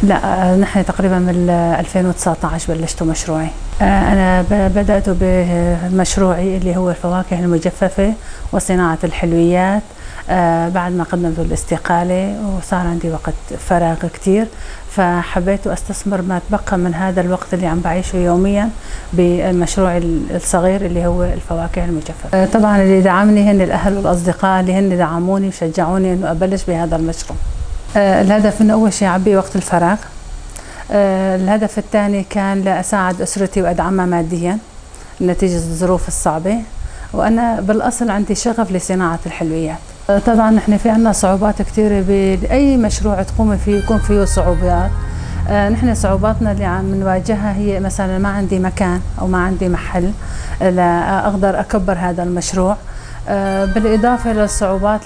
لا، نحن تقريبا من 2019 بلشت مشروعي. أنا بدأت بمشروعي اللي هو الفواكه المجففة وصناعة الحلويات بعد ما قدمت الاستقالة وصار عندي وقت فراغ كتير، فحبيت أستثمر ما تبقى من هذا الوقت اللي عم بعيشه يوميا بالمشروع الصغير اللي هو الفواكه المجففة. طبعا اللي دعمني هن الأهل والأصدقاء اللي هن دعموني وشجعوني إنه أبلش بهذا المشروع. الهدف إنه أول شيء أعبي وقت الفراغ. الهدف الثاني كان لأساعد أسرتي وأدعمها ماديا نتيجة الظروف الصعبة، وأنا بالأصل عندي شغف لصناعة الحلويات. طبعا نحن في عنا صعوبات كثيرة بأي مشروع تقوم فيه يكون فيه صعوبات. نحن صعوباتنا اللي عم نواجهها هي مثلا ما عندي مكان أو ما عندي محل لأقدر أكبر هذا المشروع، بالإضافة للصعوبات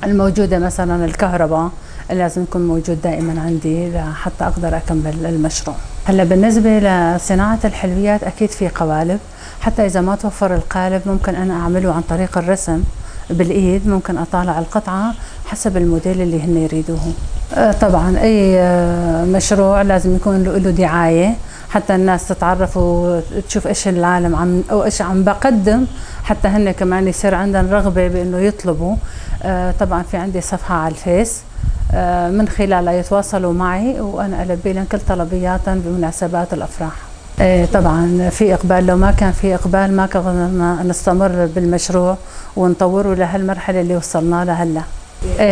الموجودة مثلا الكهرباء لازم يكون موجود دائما عندي لحتى أقدر أكمل المشروع. هلا بالنسبة لصناعة الحلويات أكيد في قوالب، حتى إذا ما توفر القالب ممكن أنا أعمله عن طريق الرسم بالإيد، ممكن أطالع القطعة حسب الموديل اللي هن يريدوه. طبعا أي مشروع لازم يكون له دعاية حتى الناس تتعرف وتشوف إيش العالم عم أو إيش عم بقدم، حتى هن كمان يصير عندهم رغبة بإنه يطلبوا. طبعا في عندي صفحة على الفيس من خلالها يتواصلوا معي وأنا ألبي لهم كل طلبياتهم بمناسبات الأفراح. طبعا في إقبال، لو ما كان في إقبال ما كنا نستمر بالمشروع ونطوره لهالمرحلة اللي وصلنا لها هلا.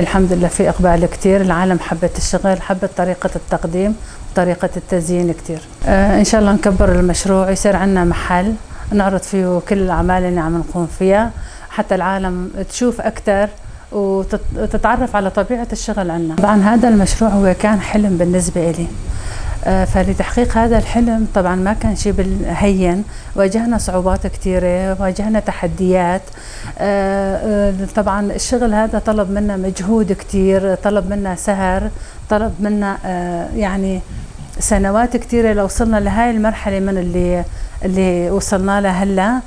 الحمد لله في إقبال كتير، العالم حبت الشغل، حبت طريقة التقديم وطريقة التزيين كتير. إن شاء الله نكبر المشروع يصير عندنا محل نعرض فيه كل الأعمال اللي عم نقوم فيها حتى العالم تشوف أكثر وتتعرف على طبيعة الشغل عندنا. طبعا هذا المشروع هو كان حلم بالنسبة إلي، فلتحقيق هذا الحلم طبعا ما كان شيء بالهين، واجهنا صعوبات كثيرة، واجهنا تحديات. طبعا الشغل هذا طلب منا مجهود كثير، طلب منا سهر، طلب منا يعني سنوات كثيرة لو وصلنا لهاي المرحلة من اللي وصلنا لها هلا.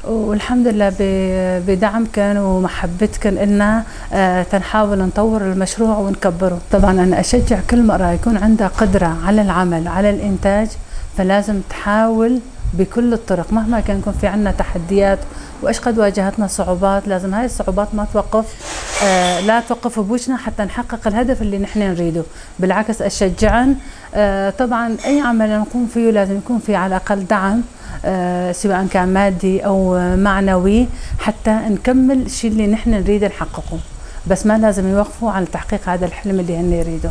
والحمد لله بدعمكم ومحبتكم لنا تنحاول نطور المشروع ونكبره. طبعا انا اشجع كل مرأة يكون عندها قدرة على العمل على الانتاج، فلازم تحاول بكل الطرق مهما كان يكون في عندنا تحديات وايش قد واجهتنا صعوبات، لازم هاي الصعوبات ما توقف، لا توقف بوجهنا حتى نحقق الهدف اللي نحن نريده. بالعكس اشجعن. طبعا اي عمل نقوم فيه لازم يكون في على الاقل دعم، سواء كان مادي او معنوي، حتى نكمل الشيء اللي نحن نريد نحققه، بس ما لازم يوقفوا على تحقيق هذا الحلم اللي هن يريده.